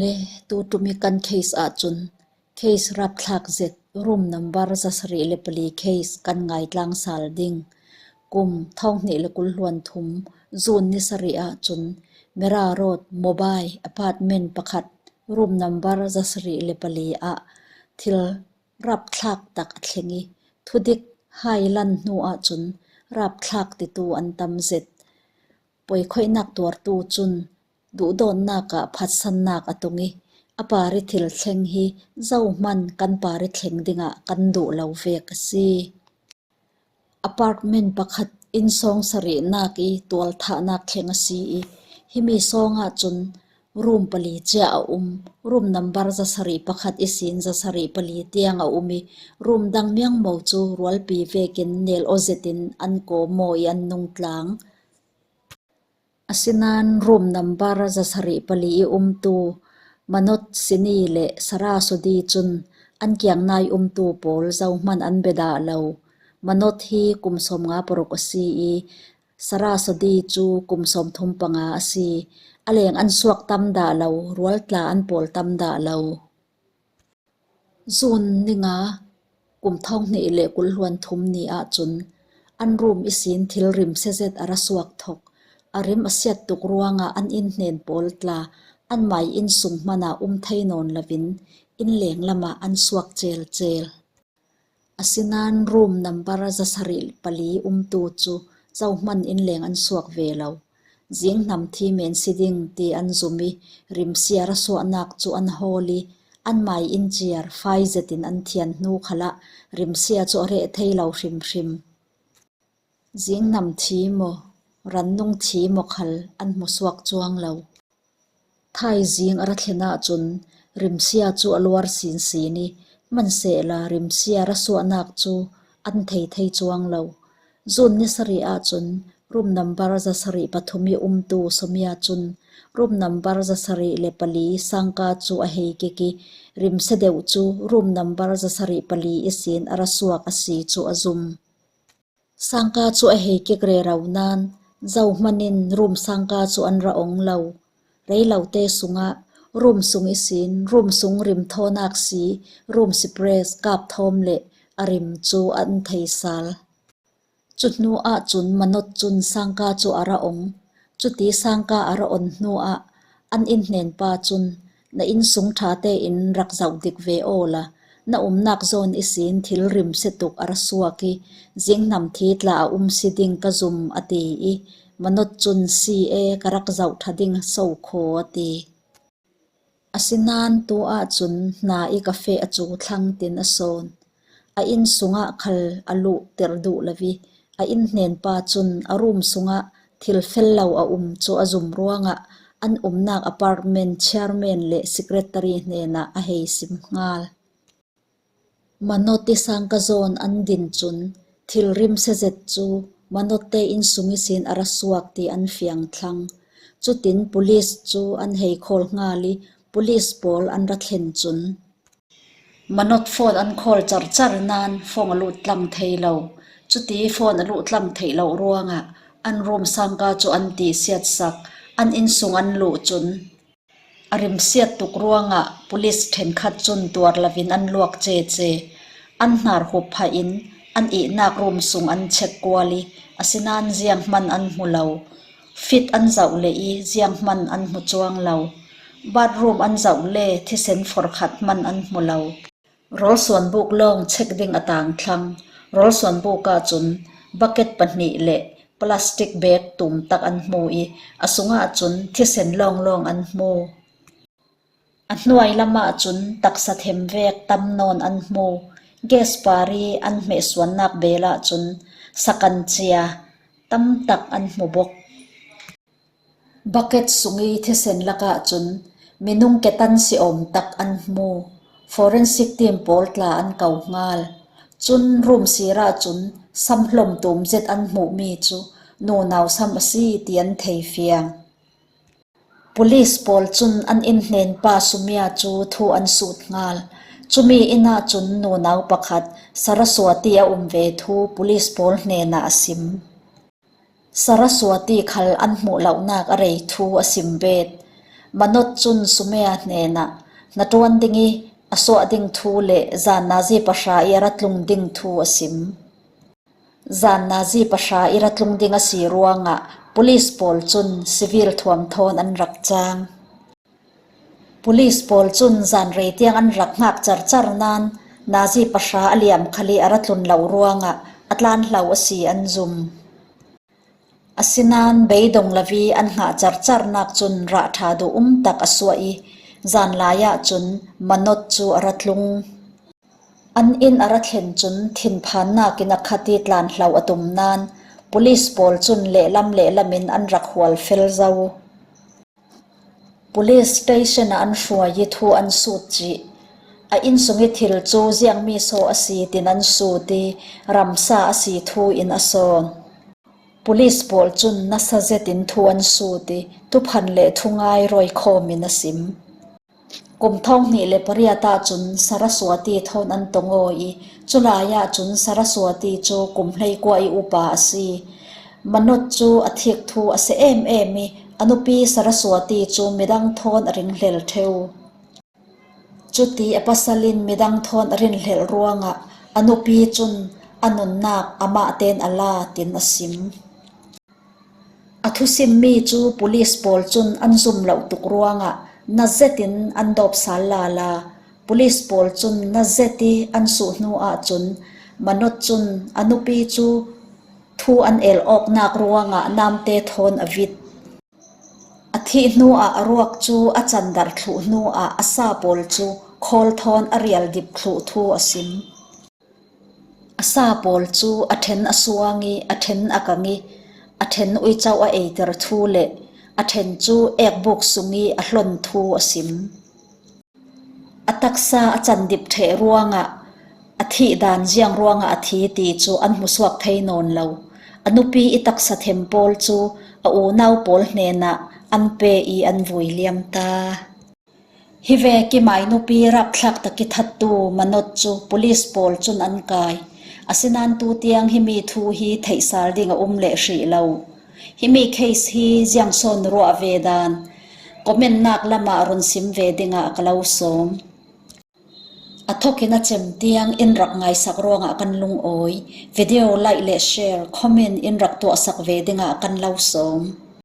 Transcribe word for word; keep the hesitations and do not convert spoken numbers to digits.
Le, tu tumi kan case ah cun case rapthlak zet, room number zasarih le pali case kan ngaitlang sal ding. Kum thonghnih le kul hluan thum June ni sarih ah cun Mera Road Mobile Apartment pakhat, room number zasarih le pali ah thil rapthlak tak a thleng i, thudik hai lan hnu ah cun rapthlak titu an tam zet. Puai khoihnak tuartu cun duhdawtnak ah phatsannak a tung i, a par i thil thleng hi zohman kan par i thleng dingah kan duh lo vek a si. Apartment pakhat innsawng sarihnak i tualthahnak thleng a si i, himi sawng ah cun room pali cia a um. Room number zasarih pakhat ihsin zasarih pali tiang a um i, room dang miangmo cu rualpi vekin nel aw zetin an kawm aw i an nungtlang. Asinain room number zasarih pali i umtu Manot Sini le Sarah Sodi cun an kiang nai umtu pawl zohman an bia dah lo. Manot hi kum sawmnga paruk a si i, Sarah Sodi cu kum sawmthum panga a si. A leng an suak tam dah lo, rual tla an pawl tam dah lo. June ni nga, kum thonghnih le kul hluan thum ni ah cun an room ihsin thil rimsia zet a ra suak thok. A rim a siat tuk ruangah an inn hnen pawl tla, anmai inn sung hmanah um thei nawn loin inn leng lamah an suak celcel. Asinain room number zasarih pali umtu cu zohman inn leng an suak ve lo. Zing hnam thi men si ding ti an zum i, rimsia ra suahnak cu an hawl i, anmai inn ciar fai zetin an thian hnu khalah rimsia cu a reh thei lo hrimhrim. Zing hnam thi maw, rannung thi maw khal an hmusuak cuang lo. Thaizing a ra thlen ahcun rimsia cu a luar sinsin i, hmanhsehla rimsia ra suahnak cu an thei thei cuang lo. June ni sarih ahcun room number zasarih pathum i umtu Somia cun room number zasarih le pali sangka cu a hei kik i, rimsia deuh cu room number zasarih pali ihsin a ra suak a si cu a zum. Sangka cu a hei kik rero nain, zohman in room sangka cu an ra ong lo. Reilote sungah room sung ihsin room sung rim thawnak si, room spray kap thawm le a rim cu an thei sal. Cu hnu ahcun Manot cun sangka cu a ra ong. Cuti sangka a ra on hnu ah an inn hnen pa cun, "Na inn sung ṭha tein rak zoh dik ve awla, na umnak zawn ihsin thil rimsia tuk a ra suak i, zing hnam thi tla a um si ding ka zum," a ti i, Manot cun, "Si e, ka rak zoh ṭha ding so kho," a ti. Asinain tu ahcun hna i ka feh a cu thlang tin a sawn. A inn sungah khal a luh ter duh lo i, a inn hnen pa cun a room sungah thil fel lo a um cu a zum ruangah an umnak apartment chairman le secretary hnenah a hei sim hngal. Manot i sangka zawn an din cun thil rimsia zet cu Manot te inn sung ihsin a ra suak ti an fiang thlang. Cutin police cu an hei khawl hngal i, police pawl an ra thlen cun, Manot phone an khawl carcar nain phone a luh tlang thei lo. Cuti phone a luh tlang theih lo ruangah an room sangka cu an tihsiat sak. An inn sung an luh cun, a rimsiat tuk ruangah police ṭhenkhat cun tuar loin an luak cece. An hnar hup phah in an ihnak room sung an check kual i, asinain zianghman an hmu lo. Fit an zoh leh i zianghman an hmu cuang lo. Bathroom an zoh le thisen forkhat hman an hmu lo. Rawlsuanbuk lawng check ding a tang thlang. Rawlsuanbuk ahcun bucket pahnih le plastic bag tum tak an hmu i, a sungah cun thisen lawnglawng an hmu. A hnuai lamah cun taksa them vek tam nawn an hmu. Gas pari an hmehsuannak bel ahcun sakan cia tam tak an hmu bawk. Bucket sung i thisen lakah cun minung ketan si awm tak an hmu. Forensic team pawl tla an ko hngal. Cun room sirah cun sam hlawm tum zet an hmuhmi cu nunau sam a si ti an thei fiang. Police pawl cun an inn hnen pa Sumia cu thu an sut hngal. Cumi inn ahcun nunau pakhat Saraswati a um ve thu police pawl hnenah a sim. Saraswati khal an hmuh lonak a rei thu a sim bet. Manoj cun Sumaya hnenah hnaṭuan ding i a suah ding thu le zan nazi pahra i a ra tlung ding thu a sim. Zan nazi pahra i ra tlung ding a si ruangah police pawl cun civil thuam thawn an rak cang. Police pawl cun zanrei tiang an rak hngak carcar nain nazi pahra a liam khal i a ra tlun lo ruangah a tlanhlo a si an zum. Asinain beidong lo i an hngah carcarnak cun rahṭha duh um tak a suah i zanlai ah cun Manoj cu a ra tlung. An inn a ra thlen cun thinphannak in a khat i tlanhlo a tum nain police pawl cun lehlam lehlam in an rak hual fel zo. Police station ah an hruai i thu an sut cih, a innsung i thil cu ziangmi saw a si tin an sut i ramsa a si thu in a sawn. Police pawl cun nasa zetin thu an sut i thuphan le thungai rawi khawm in a sim. Kum thawng hnih le pariat ah cun Saraswati thawn an tong aw i, culai ah cun Saraswati cu kum hleikua i upa a si. Manoj cu a thik thu a si em em i, a nupi Saraswati cu midang thawn a ringhlel ṭheu. Cuti a pasal in midang thawn a rinhlelh ruangah a nupi cun a nunnak amah tein a la, tin a sim. A thusimmi cu police pawl cun an zum lo tuk ruangah na zetin an dawp sal lala. Police pawl cun na zet i an suh hnu ahcun Manoj cun a nupi cu thu an el awknak ruangah namte thawn a vit. A thih hnuah a ruak cu a candarh thluh hnuah a sa pawl cu khawl thawn a rial dip thluh thu a sim. A sa pawl cu a ṭhen a suang i a ṭhen a kang i a ṭhen uico a eiter thu le a ṭhen cu ekbuk sung i a hlon thu a sim. A taksa a candip ṭheh ruangah a thih dan ziang ruangah a thi ti cu an hmusuak thei nawn lo. A nupi i taksa them pawl cu a unau pawl hnenah an pe i an vui liam ta. Hi vekin mai nupi rapthlak tak i thattu Manoj cu police pawl cun an kai. Asinain tu tiang himi thu hi theih sal ding a um le hrih lo. Himi case hi ziang sawn ruah ve dan comment nak lamah run sim ve dingah ka lo sawm. A thawk in a cem tiang in rak ngaisak ruangah kan lungawi. Video like le share, comment in rak tuahsak ve dingah kan lo sawm.